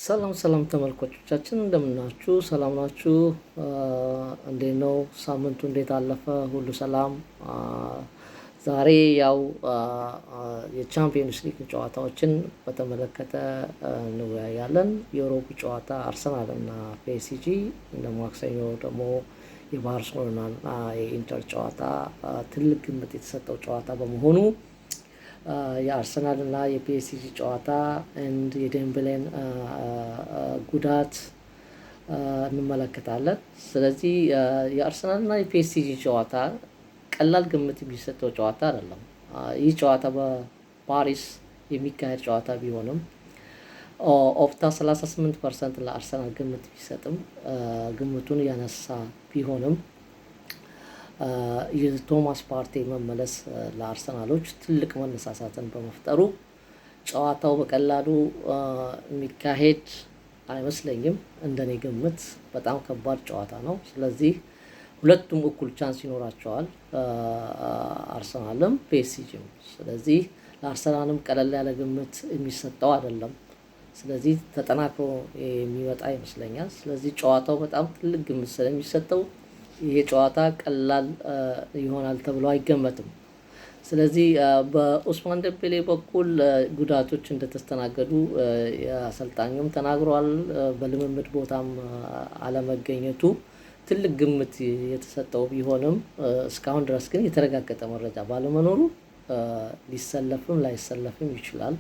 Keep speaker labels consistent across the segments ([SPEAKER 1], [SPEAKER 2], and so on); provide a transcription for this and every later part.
[SPEAKER 1] ሰላም ሰላም ተመልካቾቻችን፣ እንደምናችሁ? ሰላም ናችሁ? እንዴት ነው ሳምንቱ? እንዴት አለፈ? ሁሉ ሰላም? ዛሬ ያው የቻምፒየንስ ሊግ ጨዋታዎችን በተመለከተ እንወያያለን። የሮቡ ጨዋታ አርሰናል እና ፒኤስጂ፣ እንደ ማክሰኞ ደግሞ የባርሴሎና እና የኢንተር ጨዋታ ትልቅ ግምት የተሰጠው ጨዋታ በመሆኑ የአርሰናል እና የፒኤስጂ ጨዋታ and የዴምቤሌን ጉዳት እንመለከታለን። ስለዚህ የአርሰናል እና የፒኤስጂ ጨዋታ ቀላል ግምት የሚሰጠው ጨዋታ አይደለም። ይህ ጨዋታ በፓሪስ የሚካሄድ ጨዋታ ቢሆንም፣ ኦፕታ 38% ለአርሰናል ግምት ቢሰጥም፣ ግምቱን ያነሳ ቢሆንም፣ የቶማስ ፓርቴ መመለስ ለአርሰናሎች ትልቅ መነሳሳትን በመፍጠሩ ጨዋታው በቀላሉ የሚካሄድ አይመስለኝም። እንደኔ ግምት በጣም ከባድ ጨዋታ ነው። ስለዚህ ሁለቱም እኩል chance ይኖራቸዋል፣ አርሰናልም ፒኤስጂም። ስለዚህ ለአርሰናልም ቀለል ያለ ግምት የሚሰጠው አይደለም። ስለዚህ ተጠናክሮ የሚመጣ ይመስለኛል። ስለዚህ ጨዋታው በጣም ትልቅ ግምት ስለሚሰጠው ይሄ ጨዋታ ቀላል ይሆናል ተብሎ አይገመትም። ስለዚህ በኡስማን ደምቤሌ በኩል ጉዳቶች እንደተስተናገዱ አሰልጣኙም ተናግሯል። በልምምድ ቦታም አለመገኘቱ ትልቅ ግምት የተሰጠው ቢሆንም፣ እስካሁን ድረስ ግን የተረጋገጠ መረጃ ባለመኖሩ ሊሰለፍም ላይሰለፍም ይችላል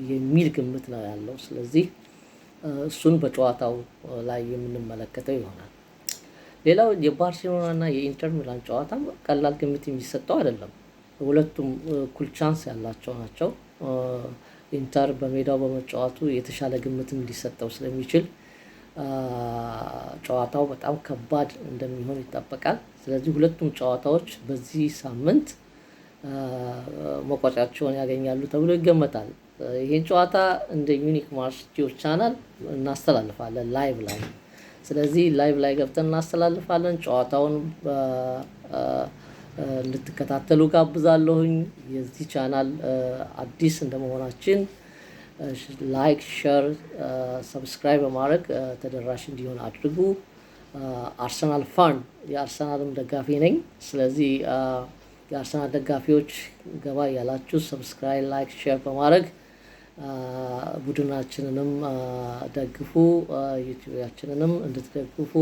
[SPEAKER 1] የሚል ግምት ነው ያለው። ስለዚህ እሱን በጨዋታው ላይ የምንመለከተው ይሆናል። ሌላው የባርሴሎና እና የኢንተር ሚላን ጨዋታ ቀላል ግምት የሚሰጠው አይደለም። ሁለቱም እኩል chance ያላቸው ናቸው። ኢንተር በሜዳው በመጫወቱ የተሻለ ግምትም ሊሰጠው ስለሚችል ጨዋታው በጣም ከባድ እንደሚሆን ይጠበቃል። ስለዚህ ሁለቱም ጨዋታዎች በዚህ ሳምንት መቋጫቸውን ያገኛሉ ተብሎ ይገመታል። ይህን ጨዋታ እንደ ዩኒክ ማርስ ቲዩብ ቻናል እናስተላልፋለን live ላይ። ስለዚህ live ላይ ገብተን እናስተላልፋለን። ጨዋታውን እንድትከታተሉ ጋብዛለሁኝ። የዚህ ቻናል አዲስ እንደመሆናችን like፣ share፣ subscribe በማድረግ ተደራሽ እንዲሆን አድርጉ። አርሰናል fan፣ የአርሰናልም ደጋፊ ነኝ። ስለዚህ የአርሰናል ደጋፊዎች ገባ እያላችሁ subscribe፣ like፣ share በማድረግ ቡድናችንንም ደግፉ፣ ዩቲዩባችንንም እንድትደግፉ።